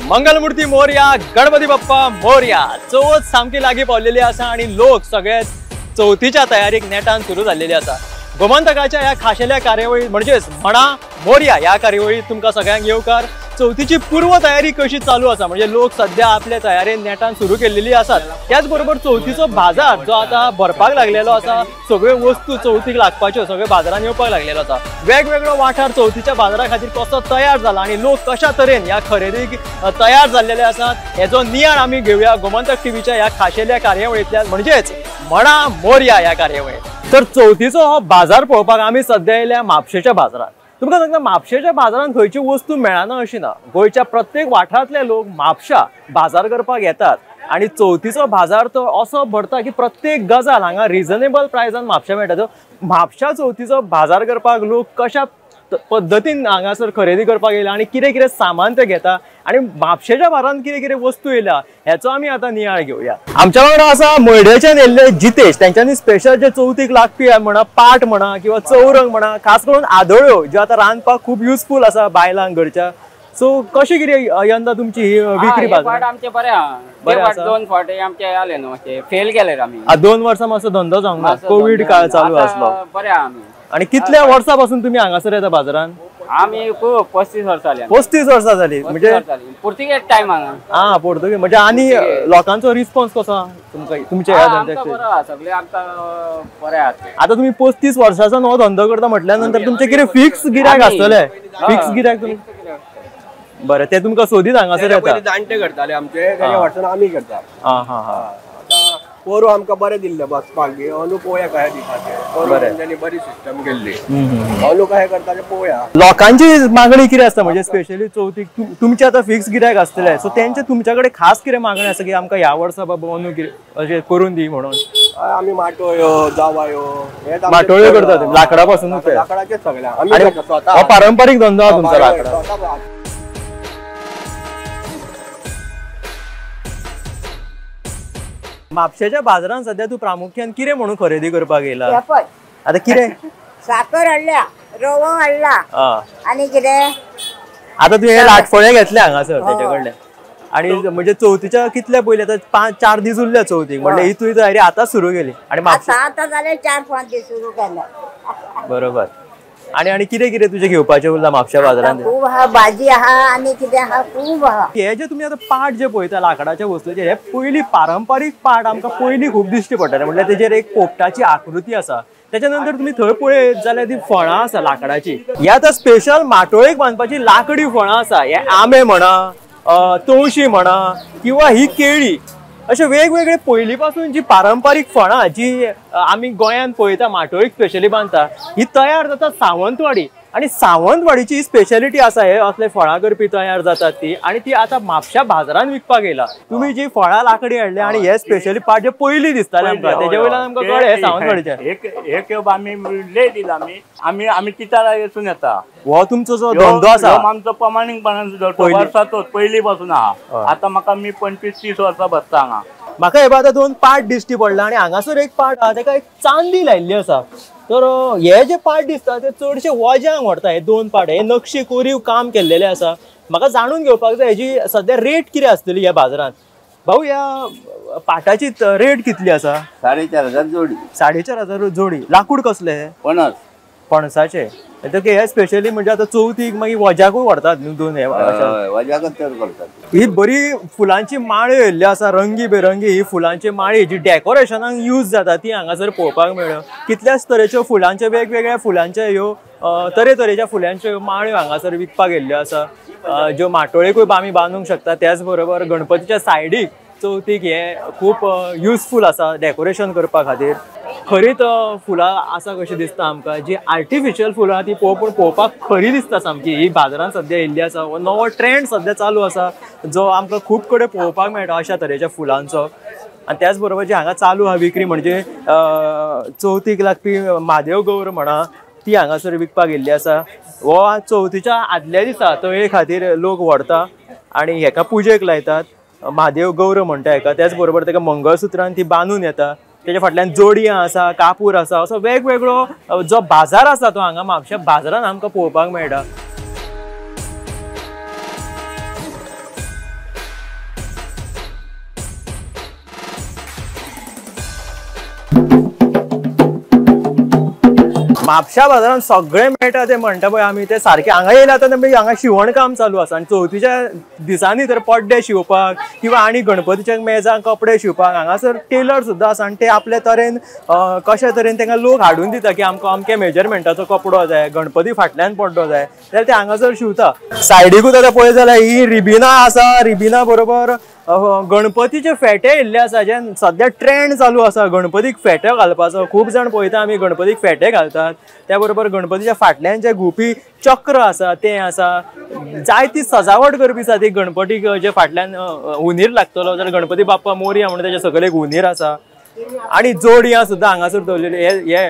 मंगलमूर्ती मोरया, गणपती बाप्पा मोरया। चवथ सामकी लागीं पावलेली आसा आनी लोक सगळे चवथीच्या तयारीक नेटान सुरू जाल्लेली आसा। गोमंतकाच्या ह्या खाशेल्या कार्यावळीत म्हणजेच म्हणा मोरया ह्या कार्यावळीत तुमकां सगळ्यांक येवकार। चवथीची पूर्व तयारी कशी चालू आसा म्हणजे लोक सध्या आपल्या तयारेन नेटान सुरू केलेली आसात। त्याच बरोबर चवथीचो बाजार जो आता भरपाक लागलेलो आसा, सगळ्यो वस्तू चवथीक लागपाच्यो सगळे बाजारान येवपाक लागलेलो आसा। वेगवेगळो वाठार चवथीच्या बाजारा खातीर कसो तयार जाला आनी लोक कशा तरेन ह्या खरेदीक तयार जाल्लेले आसात हेजो नियाळ आमी घेवया गोमंतक टीव्हीच्या ह्या खाशेल्या कार्यावळींतल्यान म्हणजेच म्हणा मोरया ह्या कार्यावळींत। तर चवथीचो हो बाजार पळोवपाक आमी सध्या येयल्या म्हापशेच्या बाजारात। तुमकां सांगता म्हापशेच्या बाजारांत खंयची वस्तू मेळना अशी ना, गोंयच्या प्रत्येक वाठारांतले लोक म्हापशा बाजार करपाक येतात आनी चवथीचो बाजार तो असो भरता की प्रत्येक गजाल हांगा रिजनेबल प्रायजान म्हापशा मेळटा। म्हापशा चवथीचो बाजार करपाक लोक कशा पद्दतीन हांगासर खरेदी करपाक येयला आनी कितें कितें सामान ते घेता आनी म्हापशेच्या बाजारांत कितें कितें वस्तू येयल्या हेचो आमी आतां नियाळ घेवया। आमच्या वांगडा आसा मयड्याच्यान येयल्ले जितेश। तेंच्यांनी स्पेशल जे चवथीक लागपी म्हणा पाट म्हणा किंवा चौरंग म्हणा, खास करून आदोळ्यो ज्यो आतां रांदपाक खूब युजफूल आसा बायलांक घरच्या। सो कशी कितें यंदा तुमची ही विक्री बाजार? आमचे बरें आहा, दोन फावटी आमचे आले न्हू फेल केले आमी। 2 वर्सां मातसो धंदो जावंक ना, कोवीड काळ चालू आसलो। बरें आहा आमी। आणि कितल्या वर्सां पासून तुम्ही हांगासर येता बाजारान? आमी खूब 35 वर्सां जाली। 35 वर्सां जाली म्हणजे पुर्तुगेज टायम हांगा। हा पुर्तुगेज म्हणजे आनी लोकांचो रिस्पॉन्स कसो तुमकां तुमच्या ह्या धंद्याक? बरो आसा, सगळे आमकां बरें आसा। आतां तुमी 35 वर्सांच्यान हो धंदो करता म्हटल्या नंतर तुमचे कितें फिक्स गिरायक आसतले? फिक्स गिरायक तुमी बरें ते तुमकां सोदीत हांगासर येता। जाणटे करताले आमचे, तेच्या वर्सान आमी करता। आं हां हां पोरू आमकां बरें दिल्लें बसपाक बी, अंदू पोवया कशें दिवपाचें। पोरू तेंच्यांनी बरी सिस्टम केल्ली, अंदू कशें करता तें पोवया। लोकांची मागणी कितें आसता म्हणजे स्पेशली चवथीक तुमचे आतां फिक्स गिरायक आसतले, सो तेंचे तुमच्या कडेन खास कितें मागणी आसा की आमकां ह्या वर्सा बाबा अंदू कितें अशें करून दी म्हणून? आमी माटोळ्यो जावायो माटोळ्यो करतात लाकडा पासून, लाकडाचेच सगळें आमी स्वता। पारंपारीक धंदो आसा तुमचो लाकडा। म्हापशेच्या बाजारान सध्या तूं प्रामुख्यान कितें म्हणून खरेदी करपाक येयला? आतां कितें साकर हाडल्या, रवो हाडला आनी कितें आतां तुवें लाटफळें घेतलें हांगासर तेच्या कडल्यान। आनी म्हणजे चवथीच्या कितल्या पयलीं आतां 5-4 दीस उरल्या चवथीक, म्हणल्यार ही तुवें तयारी आतां सुरू केली आनी आतां जाले 4-5 दीस सुरू केले। बरोबर। आनी आनी कितें कितें तुजें घेवपाचें उरलां म्हापशा बाजारान? खूब आहा, भाजी आहा आनी कितें आहा खूब आहा। हे जे तुमी आतां पाट जे पळयता लाकडाच्या वस्तूचे, हे पयलीं पारंपारीक पाट आमकां पयलीं खूब दिश्टी पडटाले, म्हणल्यार तेजेर एक पोपटाची आकृती आसा। तेच्या नंतर तुमी थंय पळयत जाल्यार ती फळां आसा लाकडाची। ही आतां स्पेशल माटोळेक बांदपाची लाकडी फळां आसा। हे आंबे म्हणा, तवशी म्हणा किंवा ही केळी, अशे वेगवेगळे पयलीं पासून जी पारंपारीक फळां जी आमी गोंयांत पळयता माटोळीक स्पेशली बांदता, ही तयार जाता सावंतवाडी। आनी सावंतवाडीची ही स्पेशलिटी आसा, हे असले फळां करपी तयार जातात ती, आनी ती आतां म्हापशा बाजारान विकपाक येयला। तुमी जी फळां लाकडी हाडल्या आनी हे स्पेशली पाट जे पयलीं दिसताले आमकां तेजे वयल्यान आमकां कळ्ळें सावंतवाडीचें। एक खेप आमी लेट दिला, आमी आमी तितारा वचून येता। हो तुमचो जो धंदो आसा आमचो प्रमाणीकपणान वर्साचोच पयलीं पासून आहा। आतां म्हाका मी 25-30 वर्सां बसता हांगा। म्हाका हे आतां 2 पाट दिश्टी पडला आनी हांगासर एक पाट आहा तेका एक चांदी लायिल्ली आसा। तर हे जे पाट दिसता ते चडशे वज्यांक व्हरता। हे 2 पाट हे नक्षी कोरीव काम केल्लेले आसा। म्हाका जाणून घेवपाक जाय हेजी सद्या रेट कितें आसतली ह्या बाजारान? भाऊ, ह्या पाटाची रेट कितली आसा? 4,500 जोडी। 4,500 जोडी। लाकूड कसलें हें? पणस। पणसाचें। हे स्पेशली म्हणजे आतां चवथीक मागीर वज्याकूय व्हरतात न्हू दोन हे? वज्याकच चड करतात। ही बरी फुलांची माळ्यो येयल्ली आसा, रंगी बेरंगी ही फुलांची माळी जी डेकोरेशनाक यूज जाता ती हांगासर पळोवपाक मेळ्ळ्यो। कितल्याच तरेच्यो फुलांच्यो वेगवेगळ्या फुलांच्यो ह्यो तरेतरेच्या फुलांच्यो ह्यो माळ्यो हांगासर विकपाक येयल्ल्यो आसा, ज्यो माटोळेकूय आमी बांदूंक शकता। त्याच बरोबर गणपतीच्या सायडीक चवथीक हे खूब युजफूल आसा डेकोरेशन करपा खातीर। खरीत फुलां आसा कशी दिसता आमकां, जी आर्टिफिशियल फुलां ती पळोवन पळोवपाक खरी दिसता सामकी। ही बाजारान सद्या येयल्ली आसा, हो नवो ट्रेंड सद्या चालू आसा जो आमकां खूब कडेन पळोवपाक मेळटा अशा तरेच्या फुलांचो। आनी त्याच बरोबर जी हांगा चालू आहा विक्री म्हणजे चवथीक लागपी म्हादेव गौर म्हणा ती हांगासर विकपाक येयल्ली आसा। हो चवथीच्या आदल्या दिसा तळे खातीर लोक व्हरता आनी हेका पुजेक लायतात, म्हादेव गौर म्हणटा हेका। त्याच बरोबर तेका मंगळसुत्रान ती बांदून येता, तेच्या फाटल्यान जोडयां आसा, कापूर आसा, असो वेगवेगळो जो बाजार आसा तो हांगा म्हापशा बाजारान आमकां पळोवपाक मेळटा। म्हापशा बाजारान सगळें मेळटा ते म्हणटा पळय आमी ते सारकें हांगा येयले आतां हांगा शिवण काम चालू आसा आनी चवथीच्या दिसांनी तर पड्डे शिंवपाक किंवा आनी गणपतीच्या मेजांक कपडे शिंवपाक हांगासर टेलर सुद्दां आसा आनी ते आपले तरेन कशे तरेन तांकां लोक हाडून दिता की आमकां अमके मेजरमेंटाचो कपडो जाय, गणपती फाटल्यान पड्डो जाय जाल्यार ते हांगासर शिंवता. सायडीकूच आतां पळयत जाल्यार ही रिबिना आसा. रिबिना बरोबर गणपतीचे फेटे येयल्ले आसा जे सद्या ट्रेंड चालू आसा गणपतीक फेटे घालपाचो. खूब जाण पळयता आमी गणपतीक फेटे घालतात. त्या बरोबर गणपतीच्या फाटल्यान जे घुवपी चक्र आसा तें आसा. जायती सजावट करपी आसा ती गणपतीक जे फाटल्यान हुनीर लागतलो जाल्यार गणपती बाप्पा मोरया म्हणून तेच्या सकयल एक हुनीर आसा. आनी जोडयां सुद्दां हांगासर दवरलेली. हे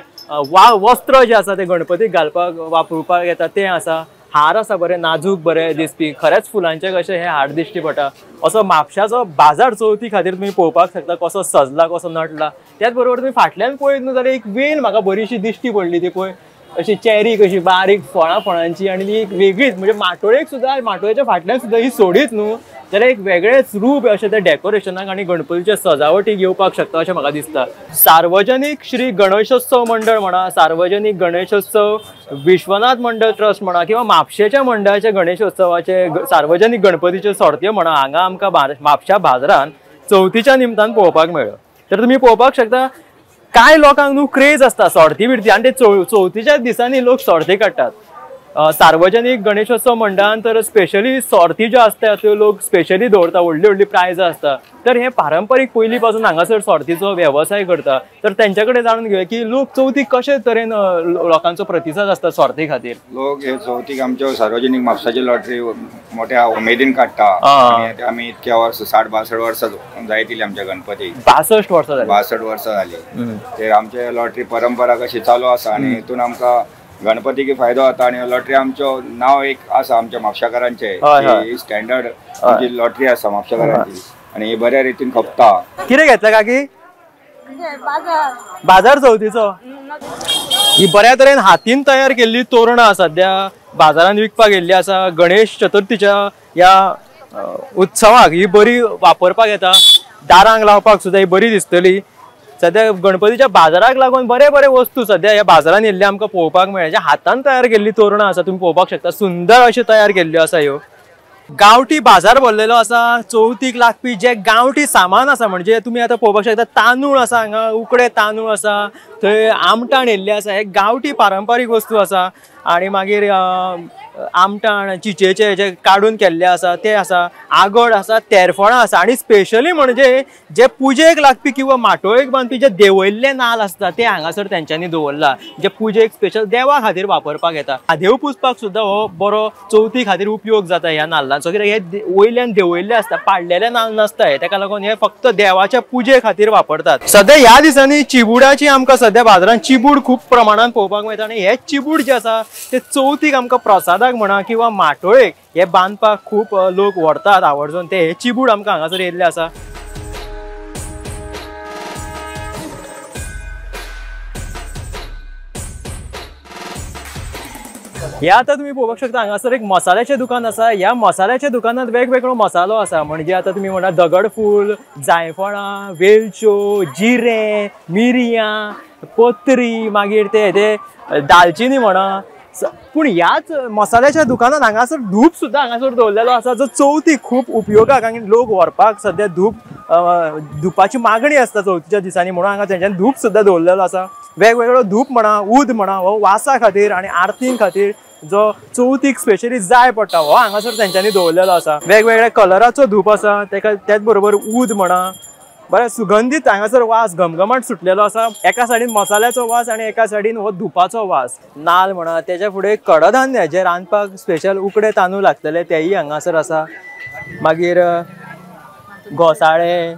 वस्त्र जे आसा ते गणपतीक घालपाक वापरुपाक येता तें आसा. हार आसा बरे नाजूक बरे दिसपी, खरेंच फुलांचे कशे हे हार दिश्टी पडटा. असो म्हापशाचो बाजार चवथी खातीर तुमी पळोवपाक शकता कसो सजला कसो नटला. त्याच बरोबर तुमी फाटल्यान पळयत न्हू जाल्यार एक वेल म्हाका बरीशी दिश्टी पडली ती पळय अशी चेरी कशी बारीक फळां फळांची आनी ती एक वेगळीच म्हणजे माटोळेक सुद्दां माटोळेच्या फाटल्यान सुद्दां ही सोडीत न्हू जाल्यार एक वेगळेंच रूप अशें तें डेकोरेशनाक आनी गणपतीच्या सजावटीक येवपाक शकता अशें म्हाका दिसता. सार्वजनीक श्री गणेशोत्सव मंडळ म्हणा, सार्वजनीक गणेशोत्सव विश्वनाथ मंडळ ट्रस्ट म्हणा किंवा म्हापशेच्या मंडळाचे गणेशोत्सवाचे सार्वजनीक गणपतीच्यो सोडत्यो म्हणा हांगा आमकां म्हापशा बाजारान चवथीच्या निमतान पळोवपाक मेळ्ळ्यो. तर तुमी पळोवपाक शकता कांय लोकांक न्हू क्रेज आसता सोडती बिडती आनी ते चवथीच्या दिसांनी लोक सोडती काडटात. सार्वजनीक गणेशोत्सव मंडळान तर स्पेशली सोर्ती ज्यो आसता त्यो लोक स्पेशली दवरता, व्हडली व्हडली प्रायजां आसता. तर हे पारंपारीक पयलीं पासून हांगासर सोर्तीचो वेवसाय करता. तर तेंच्या कडेन जाणून घेवया की लोक चवथीक कशे तरेन लोकांचो प्रतिसाद आसता सोर्ती खातीर. लोक हे चवथीक आमच्यो सार्वजनीक म्हापसाची लॉटरी मोठ्या उमेदीन काडटा. आनी आमी इतक्या वर्स 60-62 वर्सां जायत येयली आमच्या गणपती. 62 वर्सां जाली. 62 वर्सां जाली. तर आमचे लॉटरी परंपरा कशी चालू आसा आनी हितून आमकां गणपतीक फायदो जाता. आनी लॉटरी आमचो नांव एक आसा आमच्या म्हापशाकारांचे, स्टँडर्ड आमची लॉटरी आसा म्हापशाकारांची आनी ही बऱ्या रितीन खपता. कितें घेतला काकी? बाजार चवथीचो. ही बऱ्या तरेन हातीन तयार केल्ली तोरणां सद्या बाजारान विकपाक येयल्ली आसा. गणेश चतुर्थीच्या ह्या उत्सवाक ही बरी वापरपाक येता. दारांक लावपाक सुद्दां ही बरी दिसतली. सद्या गणपतीच्या बाजाराक लागून बरे बरे वस्तू सद्या ह्या बाजारान येयल्ले आमकां पळोवपाक मेळ्ळे. जे हातान तयार केल्ली तोरणां आसा तुमी पळोवपाक शकता, सुंदर अशी तयार केल्ल्यो आसा ह्यो. गांवठी बाजार भरलेलो आसा. चवथीक लागपी जे गांवठी सामान आसा म्हणजे तुमी आतां पळोवपाक शकता तांदूळ आसा हांगा, उकडे तांदूळ आसा, थंय आमटाण येयल्लें आसा. हे गांवठी पारंपारीक वस्तू आसा. आनी मागीर आमटाण चिचेचे जे काडून केल्ले आसा ते आसा, आगड आसा, तेरफळां आसा. आनी स्पेशली म्हणजे जे पुजेक लागपी किंवा माटोळेक बांदपी जे देवयल्ले नाल आसता ते हांगासर तेंच्यांनी दवरला, जे पुजेक स्पेशल देवा खातीर वापरपाक येता. देव पुजपाक सुद्दां हो बरो चवथी खातीर उपयोग जाता ह्या नाल्लांचो, कित्याक हे वयल्यान देवयल्ले आसता, पाडलेले नाल्ल नासता हे, ताका लागून हे फक्त देवाच्या पुजे खातीर वापरतात. सद्या ह्या दिसांनी चिबुडाची आमकां सद्या बाजारांत चिबूड खूब प्रमाणान पळोवपाक मेळटा. आनी हे चिबूड जे आसा ते चवथीक आमकां प्रसादाक म्हणा किंवा माटोळेक हे बांदपाक खूब लोक व्हरतात आवर्जून. ते हे चिबूड आमकां हांगासर येयल्ले आसा. हे आतां तुमी पळोवपाक शकता हांगासर एक मसाल्याचें दुकान आसा. ह्या मसाल्याच्या दुकानांत वेगवेगळो मसालो आसा. म्हणजे आतां तुमी म्हणा दगडफूल, जायफळां, वेलच्यो, जिरें, मिरयां, पत्री, मागीर ते ते दालचिनी म्हणा. पूण ह्याच मसाल्याच्या दुकानात हांगासर धूप सुद्दां हांगासर दवरलेलो आसा, जो चवथीक खूब उपयोगाक आनी लोक व्हरपाक सद्या धूप धुपाची मागणी आसता चवथीच्या दिसांनी, म्हणून हांगा तेंच्यानी धूप सुद्दां दवरलेलो आसा. वेगवेगळो धूप म्हणा, ऊद म्हणा, हो वासा खातीर आनी आरतीं खातीर जो चवथीक स्पेशली जाय पडटा हो हांगासर तेंच्यांनी दवरलेलो आसा. वेगवेगळ्या कलराचो धूप आसा, तेका त्याच बरोबर ऊद म्हणा, बरें सुगंधीत हांगासर वास घमघमाट सुटलेलो आसा. एका सायडीन मसाल्याचो वास आनी एका सायडीन हो धुपाचो वास. नाल म्हणा, तेच्या फुडें कडधान्य जे रांदपाक स्पेशल उकडे तांदूळ लागतले तेयी हांगासर आसा. मागीर घोसाळे,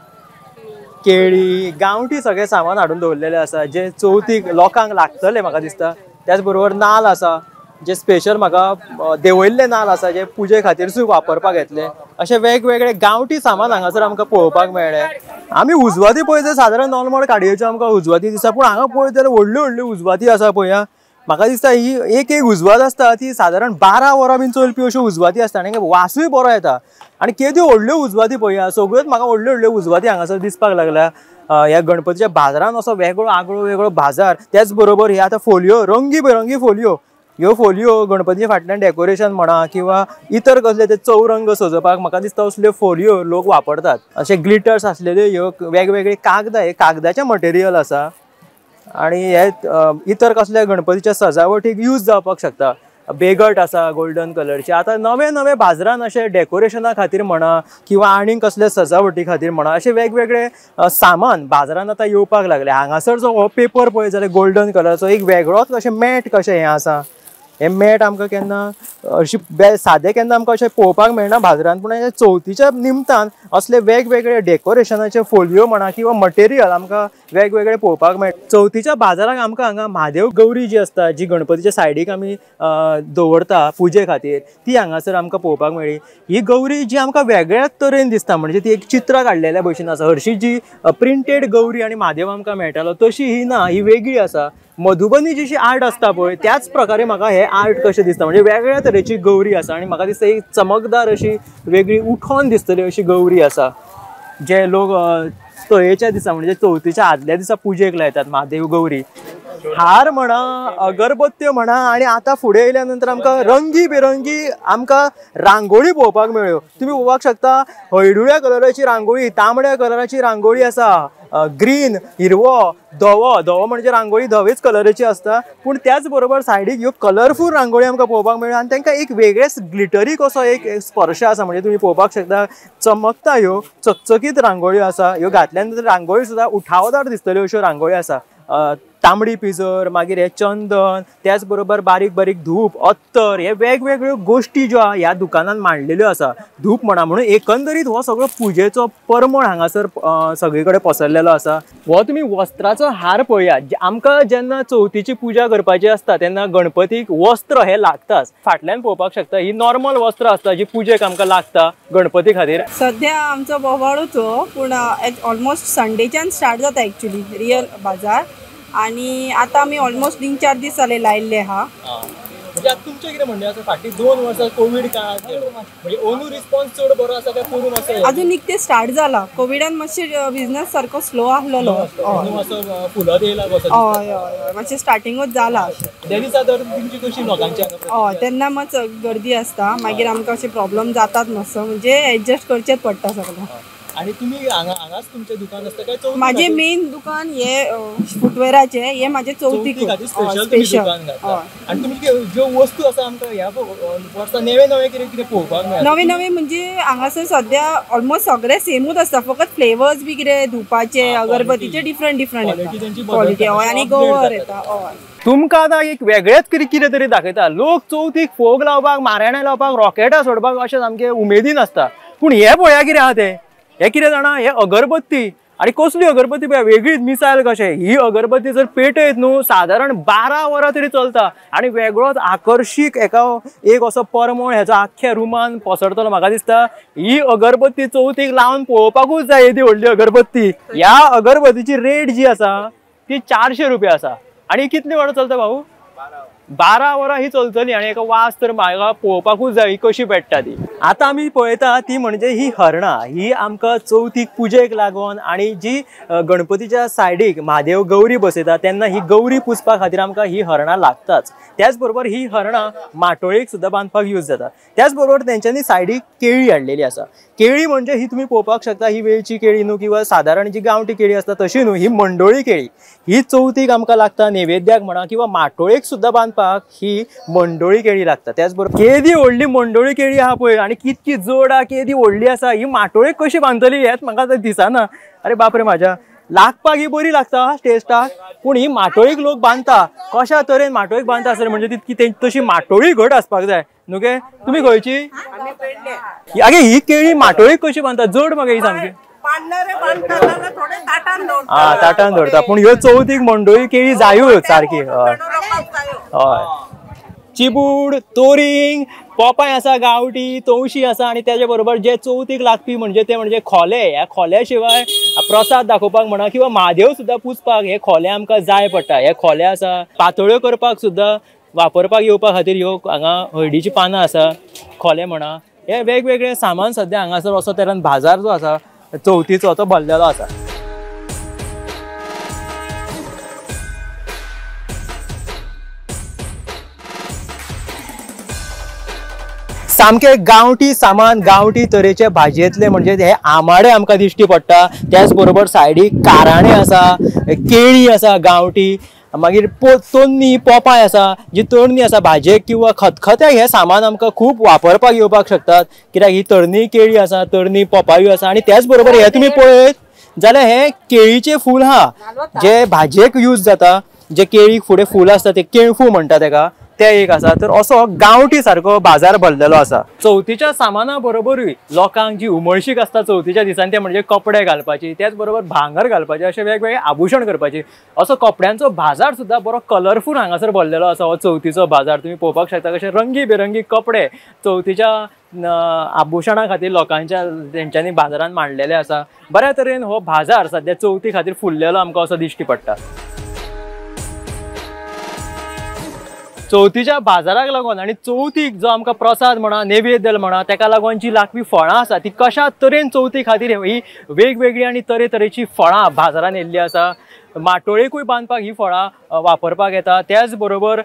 केळी, गांवठी सगळें सामान हाडून दवरलेलें आसा जे चवथीक लोकांक लागतले म्हाका दिसता. त्याच बरोबर नाल आसा जे स्पेशल म्हाका देवयल्ले नाल आसा जे पुजे खातीर सुद्दां वापरपाक येतले. अशे वेगवेगळे गांवठी सामान हांगासर आमकां पळोवपाक मेळ्ळें. आमी उजवाती पळयत जाल्यार सादारण नॉर्मल काडयेच्यो आमकां उजवाती दिसता, पूण हांगा पळयत जाल्यार व्हडल्यो व्हडल्यो उजवाती आसा पळया. म्हाका दिसता ही एक एक उजवात आसता ती सादारण 12 वरां बीन चलपी अश्यो उजवाती आसता आनी वासूय बरो येता. आनी केद्यो व्हडल्यो उजवाती पळया, सगळ्योच म्हाका व्हडल्यो व्हडल्यो उजवाती हांगासर दिसपाक लागल्या. ह्या गणपतीच्या बाजारान असो वेगळो आगळो वेगळो बाजार. त्याच बरोबर हे आतां फोलयो, रंगी बेरंगी फोलयो, ह्यो फोलयो गणपतीच्या फाटल्यान डेकोरेशन म्हणा किंवा इतर कसले ते चौरंग सजोवपाक म्हाका दिसता असल्यो फोलयो लोक वापरतात. अशे ग्लिटर्स आसलेल्यो ह्यो वेगवेगळे कागदां, हे कागदाचें मटेरियल आसा आनी हे इतर कसल्या गणपतीच्या सजावटीक यूज जावपाक शकता. बेगट आसा गोल्डन कलरचे. आतां नवे नवे बाजारान अशे डेकोरेशना खातीर म्हणा किंवा आनीक कसले सजावटी खातीर म्हणा अशे वेगवेगळे सामान बाजारान आतां येवपाक लागले. हांगासर जो हो पेपर पळय जाल्यार गोल्डन कलरचो एक वेगळोच अशें मॅट कशें हें आसा. हे मॅट आमकां केन्ना अशी सादें केन्ना आमकां अशें पळोवपाक मेळना बाजारान, पूण चवथीच्या निमतान असले वेगवेगळे डेकोरेशनाचे फोलयो म्हणा किंवा मटेरियल आमकां वेगवेगळे पळोवपाक मेळटा. चवथीच्या बाजाराक आमकां हांगा म्हादेव गौरी जी आसता, जी गणपतीच्या सायडीक आमी दवरता पुजे खातीर, ती हांगासर आमकां पळोवपाक मेळ्ळी. ही गौरी जी आमकां वेगळ्याच तरेन दिसता, म्हणजे ती एक चित्रां काडलेल्या भशेन आसा. हरशी जी प्रिंटेड गौरी आनी म्हादेव आमकां मेळटालो तशी ही ना, ही वेगळी आसा. मधुबनी जशी आर्ट आसता पळय त्याच प्रकारे म्हाका हे आर्ट कशें दिसता, म्हणजे वेगळ्या तरेची गौरी आसा आनी म्हाका दिसता एक चमकदार अशी वेगळी उठोन दिसतली अशी गौरी आसा. जे लोक तयेच्या दिसा म्हणजे चवथीच्या आदल्या दिसा पुजेक लायतात म्हादेव गौरी. हार म्हणा, अगरबत्त्यो म्हणा, आनी आतां फुडें येयल्या नंतर आमकां रंगी बिरंगी आमकां रांगोळी पळोवपाक मेळ्ळ्यो. तुमी पळोवपाक शकता हळडुव्या कलराची रांगोळी, तांबड्या कलराची रांगोळी आसा, ग्रीन, हिरवो, धवो. धवो म्हणजे रांगोळी धवेच कलराची आसता, पूण त्याच बरोबर सायडीक ह्यो कलरफूल रांगोळी आमकां पळोवपाक मेळ्ळ्यो आनी तांकां एक वेगळेच ग्लिटरी कसो एक स्पर्श आसा. म्हणजे तुमी पळोवपाक शकता चमकता ह्यो चकचकीत रांगोळ्यो आसा. ह्यो घातल्या नंतर रांगोळी सुद्दां उठावदार दिसतल्यो अश्यो रांगोळ्यो आसा. तांबडी पिजर, मागीर हे चंदन, त्याच बरोबर बारीक बारीक धूप, अत्तर, हे वेगवेगळ्यो गोश्टी ज्यो आहा ह्या दुकानान मांडलेल्यो आसा. धूप म्हणा, म्हणून एकंदरीत हो सगळो पुजेचो परमळ हांगासर सगळे कडेन पसरलेलो आसा. हो तुमी वस्त्राचो हार पळयात. आमकां जेन्ना चवथीची पुजा करपाची आसता तेन्ना गणपतीक वस्त्र हे लागताच. फाटल्यान पळोवपाक शकता ही नॉर्मल वस्त्र आसता जी पुजेक आमकां लागता गणपती खातीर. सद्या आमचो बोवाळूच हो, पूण ऑलमोस्ट संडेच्यान स्टार्ट जाता एक्चुली रियल बाजार. आणि आता आमी ऑलमोस्ट 3-4 दीस जाले लायिल्ले आहा. म्हणजे आतां तुमचें कितें म्हणणें आसा, फाटलीं 2 वर्सां कोवीड काळांत म्हणजे ओनू रिस्पॉन्स चड बरो आसा काय पोरून आसा? अजून निकते स्टार्ट जाला. कोविडान मातशें बिजनस सारको स्लो आसलेलो, फुलत येयला कसो. हय हय, मातशें स्टार्टिंगूच जाला. त्या दिसा तर तुमची कशी लोकांची? हय, तेन्ना मात गर्दी आसता, मागीर आमकां अशें प्रॉब्लम जातात मातसो, म्हणजे एडजस्ट करचेंच पडटा सगळें. आणि तुम्ही हांगाच तुमचें दुकान आसता काय चवथी? माझे मेन दुकान हे फुटवेराचे, हे माझे चवथी स्पेशल दुकान घातला. आणि तुमची ज्यो वस्तू आसा आमकां ह्या वर्सा नवे नवे कितें कितें पळोवपाक मेळटा? नवे नवे म्हणजे हांगासर सद्या ऑलमोस्ट सगळे सेमूच आसता, फकत फ्लेवर्स बी कितें धुपाचे, अगरबत्तीचे डिफरंट डिफरंट क्वॉलिटी. हय, आनी गोवर येता. हय, तुमकां आतां एक वेगळेच कितें तरी दाखयता. लोक चवथीक फोग लावपाक, माराणां लावपाक, रॉकेटां सोडपाक अशें सामकें उमेदीन आसता, पूण हें पळया कितें आहा तें, हे कितें जाणा, हे अगरबत्ती. आनी कसली अगरबत्ती पळय, वेगळीच मिसायल कशें. ही अगरबत्ती जर पेटयत न्हू सादारण 12 वरां तरी चलता आनी वेगळोच आकर्शीक एका एक असो परमळ हेजो आख्ख्या रुमान पसरतलो. म्हाका दिसता ही अगरबत्ती चवथीक लावन पळोवपाकूच जाय येदी व्हडली अगरबत्ती. ह्या अगरबत्तीची रेट जी आसा ती 400 रुपया आसा. आनी कितली वरां चलता भाऊ? 12 वरां ही चलतली. आनी एका वास तर म्हाका पळोवपाकूच जाय ही कशी पेट्टा ती. आतां आमी पळयता ती म्हणजे ही हरणां. ही आमकां चवथीक पुजेक लागून आनी जी गणपतीच्या सायडीक म्हादेव गौरी बसयता तेन्ना ही गौरी पुजपा खातीर आमकां ही हरणां लागताच. त्याच बरोबर ही हरणां माटोळेक सुद्दां बांदपाक यूज जाता. त्याच बरोबर तेंच्यांनी सायडीक केळी हाडलेली आसा. केळी म्हणजे ही तुमी पळोवपाक शकता ही वेलची केळी न्हू किंवा सादारण जी गांवठी केळी आसता तशी न्हू, ही मंडोळी केळी. ही चवथीक आमकां लागता नैवेद्याक म्हणा किंवा माटोळेक सुद्दां बांदपाक ही मंडोळी केळी लागता. त्याच बरोबर केदी व्हडली मंडोळी केळी आहा पळय आनी कितकी जड आहा, केदी व्हडली आसा. ही माटोळेक कशी बांदतली हेंच म्हाका आतां दिसना. अरे बापरे म्हाज्या, लागपाक ही बरी लागता टेस्टाक, पूण ही माटोळीक लोक बांदता कशा तरेन माटोळीक बांदता आसतली म्हणजे तितकी तशी माटोळी घट आसपाक जाय न्हू गे. तुमी खंयची? आगे ही केळी माटोळीक कशी बांदता? जड मगे ही सामकी. हा, ताटान दवरता, पूण ह्यो चवथीक मंडोळी केळी जायूच सारकी. हय हय, चिबूड, तोरींग, पोपाय आसा, गांवठी तवशी आसा. आनी तेजे बरोबर जे चवथीक लागपी म्हणजे ते म्हणजे खोले. ह्या खोल्या शिवाय प्रसाद दाखोवपाक म्हणा किंवा म्हादेव सुद्दां पुजपाक हे खोले आमकां जाय पडटा. हे खोले आसा, पातोळ्यो करपाक सुद्दां वापरपाक येवपा खातीर ह्यो हांगा हळदीचीं पानां आसा, खोले म्हणा, हे वेगवेगळे सामान सद्या हांगासर असो तरेन बाजार जो आसा चवथीचो तो भरलेलो आसा. सामके गांवठी सामान, गांवठी तरेचे भाजयेंतले म्हणजे हे आमाडे आमकां दिश्टी पडटा. त्याच बरोबर सायडीक काराणे आसा, केळी आसा गांवठी, मागीर तोन्नी पोपाय आसा, जी तरणी आसा भाजयेक किंवा खतखत्याक हे सामान आमकां खूब वापरपाक येवपाक शकतात, कित्याक ही तरणी केळी आसा, तरणी पोपायो आसा. आनी त्याच बरोबर हे तुमी पळयत जाल्यार हे केळीचे फूल आहा जे भाजयेक यूज जाता, जे केळीक फुडें फूल आसता ते केळफू म्हणटा तेका, ते एक आसा. तर असो गांवठी सारको बाजार भरलेलो आसा. चवथीच्या सामाना बरोबरूय लोकांक जी उमळशीक आसता चवथीच्या दिसांनी ते म्हणजे कपडे घालपाची, त्याच बरोबर भांगर घालपाचे, अशे वेगवेगळे आभूषण करपाची, असो कपड्यांचो बाजार सुद्दां बरो कलरफूल हांगासर भरलेलो आसा. हो चवथीचो बाजार तुमी पळोवपाक शकता कशे रंगी बेरंगी कपडे चवथीच्या आभूषणा खातीर लोकांच्या तेंच्यांनी बाजारान मांडलेले आसा. बऱ्या तरेन हो बाजार सद्या चवथी खातीर फुल्लेलो आमकां असो दिश्टी पडटा. चवथीच्या बाजाराक लागून आनी चवथीक जो आमकां प्रसाद म्हणा, नैवेद्य म्हणा, तेका लागून जी लागपी फळां आसा ती कशा तरेन चवथी खातीर ही वेगवेगळी आनी तरेतरेची फळां बाजारान येयल्ली आसा. माटोळेकूय बांदपाक ही फळां वापरपाक येता. त्याच बरोबर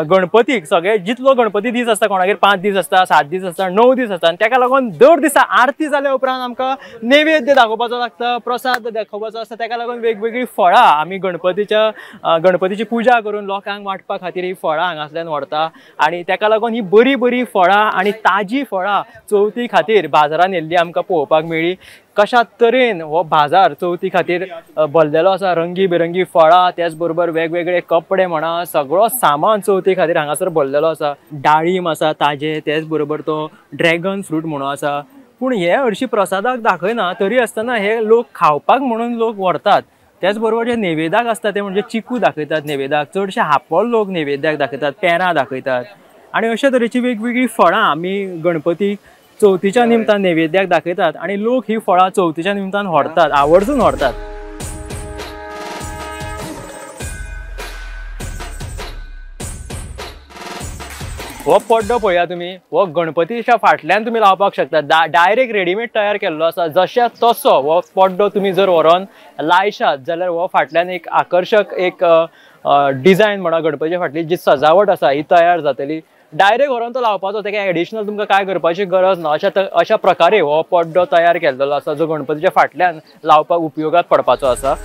गणपतीक सगळे जितलो गणपती दीस आसता, कोणागेर 5 दीस आसता, 7 दीस आसता, 9 दीस आसता, आनी तेका लागून दर दिसा आरती जाल्या उपरांत आमकां नैवेद्य दाखोवपाचो लागता, प्रसाद दाखोवपाचो आसता. तेका लागून वेगवेगळीं फळां आमी गणपतीची पूजा करून लोकांक वांटपा खातीर ही फळां हांगासल्यान व्हरता. आनी तेका लागून ही बरी बरी फळां आनी ताजी फळां चवथी खातीर बाजारान येयल्ली आमकां पळोवपाक मेळ्ळी. कशा तरेन हो बाजार चवथी खातीर भरलेलो आसा, रंगी बिरंगी फळां, त्याच बरोबर वेगवेगळे कपडे म्हणा, सगळो सामान चवथी खातीर हांगासर भरलेलो आसा. डाळीम आसा ताजे, त्याच बरोबर तो ड्रॅगन फ्रूट म्हणून आसा. पूण हे हरशीं प्रसादाक दाखयना तरी आसतना हे लोक खावपाक म्हणून लोक व्हरतात. त्याच बरोबर जे नैवेद्याक आसता ते म्हणजे चिकू दाखयतात नैवेद्याक, चडशे हापोल लोक नैवेद्याक दाखयतात, पेरां दाखयतात. आनी अशे तरेची वेगवेगळीं फळां आमी गणपतीक चवथीच्या निमतान नैवेद्याक दाखयतात आनी लोक ही फळां चवथीच्या निमतान व्हरतात, आवर्जून व्हरतात. हो पड्डो पळया तुमी, हो गणपतीच्या फाटल्यान तुमी लावपाक शकता. डायरेक्ट रेडीमेड तयार केल्लो आसा, जशा तसो हो पड्डो तुमी जर व्हरोन लायशात जाल्यार हो फाटल्यान एक आकर्शक एक डिजायन म्हणा, गणपतीच्या फाटली जी सजावट आसा ही तयार जातली. डायरेक्ट व्हरोन तो लावपाचो, तेका एडिशनल तुमकां कांय करपाची गरज ना. अशा प्रकारे हो पड्डो तयार केल्लो आसा जो गणपतीच्या फाटल्यान लावपाक उपयोगात पडपाचो आसा.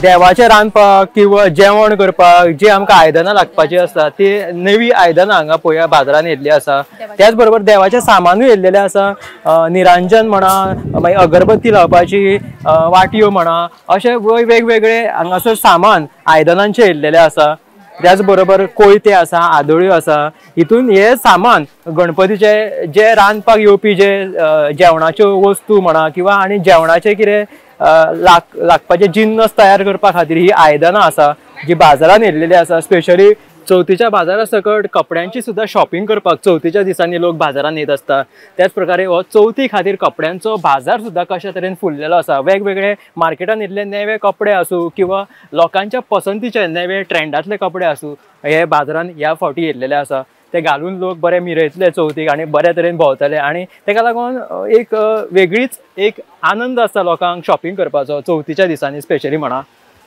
देवाचें रांदपाक किंवा जेवण करपाक जी आमकां आयदनां लागपाची आसता ती नवी आयदनां हांगा पळोवया बाजारान येयल्ली आसा. त्याच बरोबर देवाचें सामानूय येयल्लेलें आसा, निरांजन म्हणा, मागीर अगरबत्ती लावपाची वाटयो म्हणा, अशे वेगवेगळे हांगासर सामान आयदनांचें येयल्लेलें आसा. त्याच बरोबर कोयते आसा, आदोळ्यो आसा. हितून हे सामान गणपतीचे जे रांदपाक येवपी जे जेवणाच्यो वस्तू म्हणा किंवा आनी जेवणाचे कितें लागपाचे जिन्नस तयार करपा खातीर ही आयदनां आसा जी बाजारान येयल्लेली आसा. स्पेशली चवथीच्या बाजारा सकट कपड्यांची सुद्दां शॉपिंग करपाक चवथीच्या दिसांनी लोक बाजारान येत आसता. त्याच प्रकारे हो चवथी खातीर कपड्यांचो बाजार सुद्दां कशा तरेन फुल्लेलो आसा. वेगवेगळे मार्केटान येयल्ले नवे कपडे आसूं किंवा लोकांच्या पसंतीचे नवे ट्रेंडांतले कपडे आसूं, हे बाजारान ह्या फावटी येयल्लेले आसा. ते घालून लोक बरे मिरयतले चवथीक आनी बऱ्या तरेन भोंवतले आनी तेका लागून एक वेगळीच एक आनंद आसता लोकांक शॉपिंग करपाचो चवथीच्या दिसांनी स्पेशली म्हणा.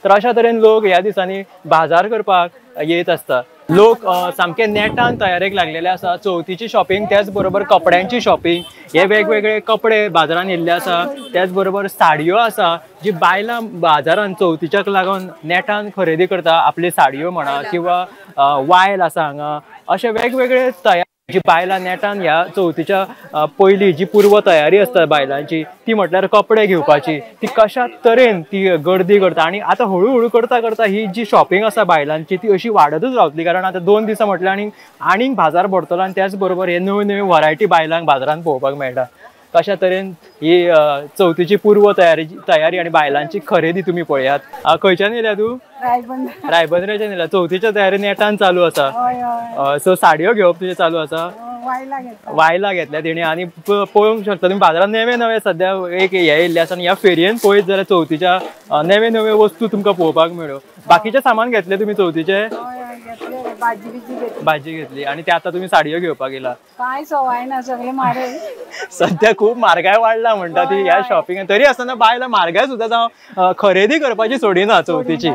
तर अशा तरेन लोक ह्या दिसांनी बाजार करपाक येत आसता. लोक सामके नेटान तयारेक लागलेले आसा. चवथीची शॉपिंग, त्याच बरोबर कपड्यांची शॉपिंग, हे वेगवेगळे कपडे बाजारान येयल्ले आसा. त्याच बरोबर साडयो आसा जी बायलां बाजारान चवथीच्याक लागून नेटान खरेदी करता, आपली साडयो म्हणा किंवा वायल आसा हांगा, अशे वेगवेगळे तयार जी बायलां नेटान ह्या चवथीच्या पयली जी पूर्व तयारी आसता बायलांची ती म्हटल्यार कपडे घेवपाची, ती कशा तरेन ती गर्दी करता. आनी आतां हळू हळू करता करता ही जी शॉपिंग आसा बायलांची ती अशी वाडतच रावतली, कारण आतां 2 दिसां म्हटल्यार आनी आनीक बाजार भरतलो आनी त्याच बरोबर हे नव्यो नव्यो व्हरायटी बायलांक बाजारान पळोवपाक मेळटा. कशा तरेन ही चवथीची पूर्व तयारी आनी बायलांची खरेदी तुमी पळयात. खंयच्यान येयल्या तूं? रायबंदराच्यान येयल्या. चवथीच्या तयारी नेटान चालू आसा. सो साडयो घेवप तुजें चालू आसा? वायलां घेतल्या तेणी. आनी पळोवंक शकता तुमी बाजारांत नवे नवे सद्या एक हे येयल्ले आसा आनी ह्या फेरयेन पळयत जाल्यार चवथीच्या नवे नवे वस्तू तुमकां पळोवपाक मेळ्यो. बाकीचें सामान घेतलें तुमी चवथीचें? भाजी घेतली. आनी ते आतां तुमी साडयो घेवपाक येयला. काय सवाय ना, सगळे म्हारग. सद्या खूब म्हारगाय वाडला म्हणटा ती ह्या शॉपिंग, तरी आसतना बायलां म्हारगाय सुद्दां जावं खरेदी करपाची सोडिना चवथीची.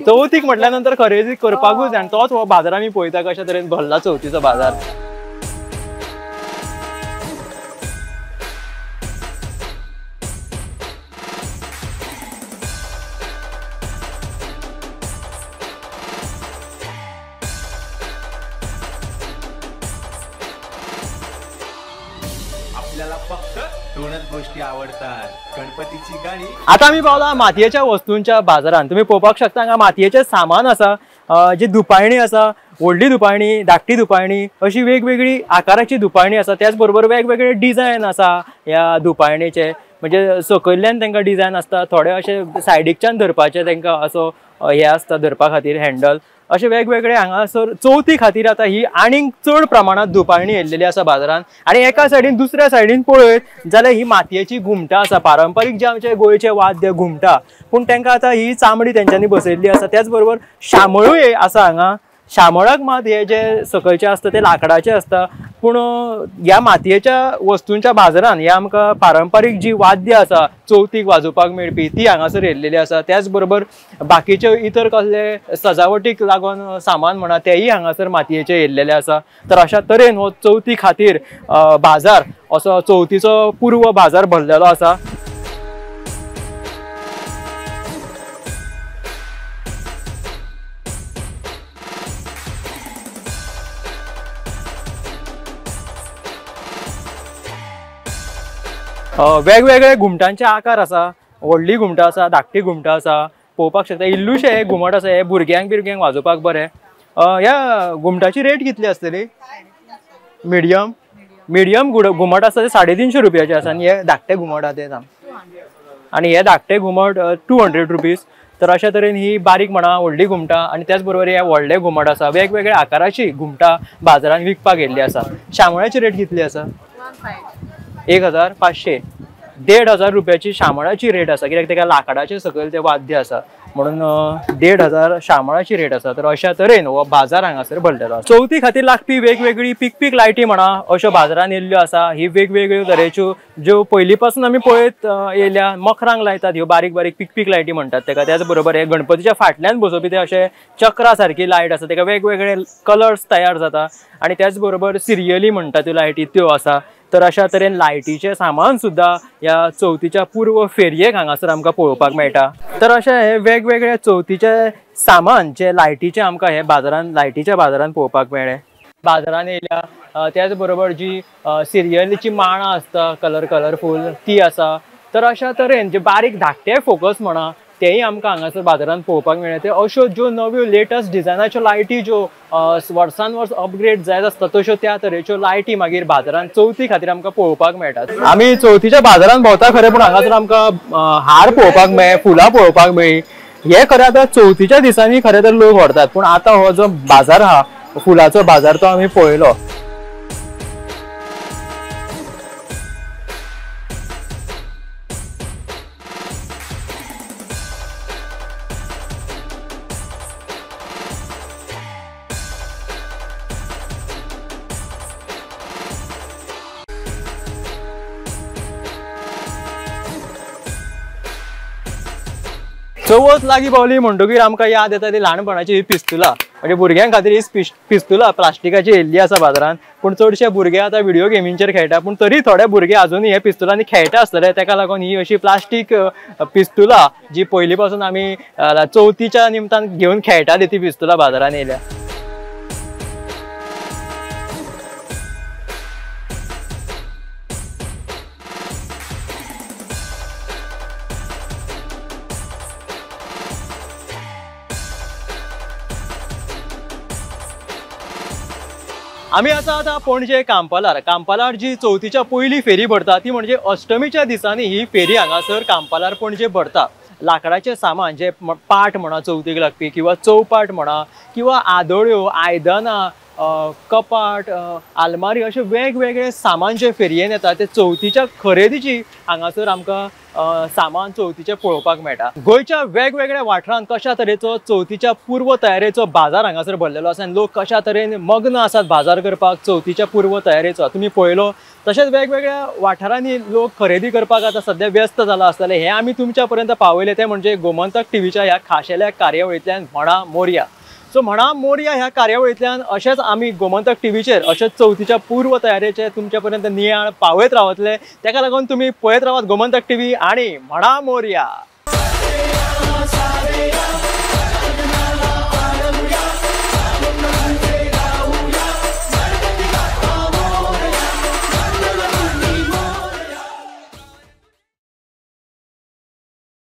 चवथीक म्हटल्या नंतर खरेदी करपाकूच जाय आनी तोच हो बाजार आमी पळयता कशा तरेन भरला चवथीचो बाजार. आता आमी पावला मातयेच्या वस्तूंच्या बाजारान. तुमी पळोवपाक शकता हांगा मातयेचें सामान आसा, जी दुपायणी आसा, व्हडली दुपायणी, धाकटी दुपायणी, अशी वेगवेगळी आकाराची दुपायणी आसा. त्याच बरोबर वेगवेगळे डिजायन आसा ह्या दुपायणीचे, म्हणजे सकयल्ल्यान तांकां डिजायन आसता, थोडे अशे सायडीकच्यान धरपाचे तांकां असो हे आसता धरपा खातीर हँडल. अशे वेगवेगळे हांगासर चवथी खातीर आतां ही आनीक चड प्रमाणांत दुपायणी येयल्लेली आसा बाजारांत. आनी एका सायडीन दुसऱ्या सायडीन पळयत जाल्यार ही मातयेची घुमटां आसा, पारंपारीक जे आमचे गोंयचे वाद्य घुमटां, पूण तांकां आतां ही चामडी तेंच्यांनी बसयल्ली आसा. त्याच बरोबर शामळूय आसा हांगा. शामळाक मात हे जे सकयचे आसता ते लांकडाचे आसता, पूण ह्या मातयेच्या वस्तूंच्या बाजारान ह्या आमकां पारंपारीक जी वाद्य आसा चवथीक वाजोवपाक मेळपी ती हांगासर येयल्लेली आसा. त्याच बरोबर बाकीचे इतर कसले सजावटीक लागून सामान म्हणा तेय हांगासर मातयेचे येयल्लेले आसा. तर अशा तरेन हो चवथी खातीर बाजार असो चवथीचो पूर्व बाजार भरलेलो आसा. वेगवेगळे घुमटांचे आकार आसा, व्हडली घुमटां आसा, धाकटी घुमटां आसा, पळोवपाक शकता. इल्लुशे हे घुमट आसा, हे भुरग्यांक बिरग्यांक वाजोवपाक बरें. ह्या घुमटाची रेट कितली आसतली? मिडियम मिडियम घुमट आसा ते 350 रुपयाचे आसा आनी हे धाकटे घुमट आसा ते आनी हे धाकटे घुमट 200 रुपीज. तर अशा तरेन ही बारीक म्हणा व्हडली घुमटां आनी त्याच बरोबर हे व्हडले घुमट आसा, वेगवेगळ्या आकाराची घुमटां बाजारांत विकपाक येयल्ली आसा. शामळ्याची रेट कितली आसा? 1500. 1500 रुपयाची शामळाची रेट आसा, कित्याक तेका लांकडाचे सकयल ते वाद्य आसा म्हणून 1500 शामळाची रेट आसा. तर अशा तरेन हो बाजार हांगासर भरलेलो आसा. चवथी खातीर लागपी वेगवेगळी पिकपीक लायटी म्हणा अश्यो बाजारान येयल्ल्यो आसा. ही वेगवेगळ्यो तरेच्यो ज्यो पयलीं पासून आमी पळयत येयल्या, मखरांक लायतात ह्यो बारीक बारीक पिकपीक लायटी म्हणटात तेका. त्याच बरोबर हे गणपतीच्या फाटल्यान बसोवपी ते अशे चक्रा सारकी लायट आसा, तेका वेगवेगळे कलर्स तयार जाता. आनी त्याच बरोबर सिरियली म्हणटा त्यो लायटी त्यो आसा. तर अशा तरेन लायटीचें सामान सुद्दां ह्या चवथीच्या पूर्व फेरयेक हांगासर आमकां पळोवपाक मेळटा. तर अशें हे वेगवेगळे चवथीचे सामान जे लायटीचे आमकां हे बाजारान लायटीच्या बाजारान पळोवपाक मेळ्ळें. बाजारान येयल्या त्याच बरोबर जी सिरियलीची माळां आसता कलर कलरफूल ती आसा. तर अशा तरेन जे बारीक धाकटे फोकस म्हणा तेय आमकां हांगासर बाजारान पळोवपाक मेळ्ळें. ते अश्यो ज्यो नव्यो लेटस्ट डिजायनाच्यो लायटी ज्यो वर्सान वर्स अपग्रेड जायत आसता तश्यो त्या तरेच्यो लायटी मागीर बाजारान चवथी खातीर आमकां पळोवपाक मेळटात. आमी चवथीच्या बाजारान भोंवता खरें, पूण हांगासर आमकां हार पळोवपाक मेळ्ळे, फुलां पळोवपाक मेळ्ळी. हे खरें आतां चवथीच्या दिसांनी खरें तर लोक व्हरतात, पूण आतां हो जो बाजार आहा फुलाचो बाजार तो आमी पळयलो. चवथ लागीं पावली म्हणटकीर आमकां याद येता ती ल्हानपणाची ही पिस्तुलां. म्हणजे भुरग्यां खातीर ही पिस्तुलां प्लास्टिकाची येयल्ली आसा बाजारान, पूण चडशे भुरगे आतां व्हिडिओ गेमींचेर खेळटा, पूण तरी थोडे भुरगे अजुनूय हे पिस्तुलांनी खेळटा आसतले. तेका लागून ही अशी प्लास्टीक पिस्तुलां जी पयलीं पासून आमी चवथीच्या निमतान घेवन खेळटाली ती पिस्तुलां बाजारान येयल्या. आमी आसा आतां पणजे कांपालार. कांपालार जी चवथीच्या पयली फेरी भरता ती म्हणजे अष्टमीच्या दिसांनी ही फेरी हांगासर कांपालार पणजे भरता. लांकडाचें सामान जे पाट म्हणा चवथीक लागपी किंवा चौपाट म्हणा किंवा आदोळ्यो, आयदनां, कपाट, आलमारी अशे वेगवेगळे सामान जे फेरयेन येता ते चवथीच्या खरेदीची हांगासर आमकां सामान चवथीचें पळोवपाक मेळटा. गोंयच्या वेगवेगळ्या वाठारांत कशा तरेचो चवथीच्या पूर्व तयारेचो बाजार हांगासर भरलेलो आसा आनी लोक कशा तरेन मग्न आसात बाजार करपाक चवथीच्या पूर्व तयारेचो तुमी पळयलो. तशेंच वेगवेगळ्या वाठारांनी लोक खरेदी करपाक आतां सद्या व्यस्त जाला आसतले हें आमी तुमच्या पर्यंत पावयलें तें म्हणजे गोमंतक टीव्हीच्या ह्या खाशेल्या कार्यावळींतल्यान म्हणा मोरया. सो म्हणा मोरया ह्या कार्यावळींतल्यान अशेंच आमी गोमंतक टीव्हीचेर अशेंच चवथीच्या पूर्व तयारेचे तुमच्या पर्यंत नियाळ पावयत रावतले. तेका लागून तुमी पळयत रावात गोमंतक टीव्ही आणि म्हणा मोरया.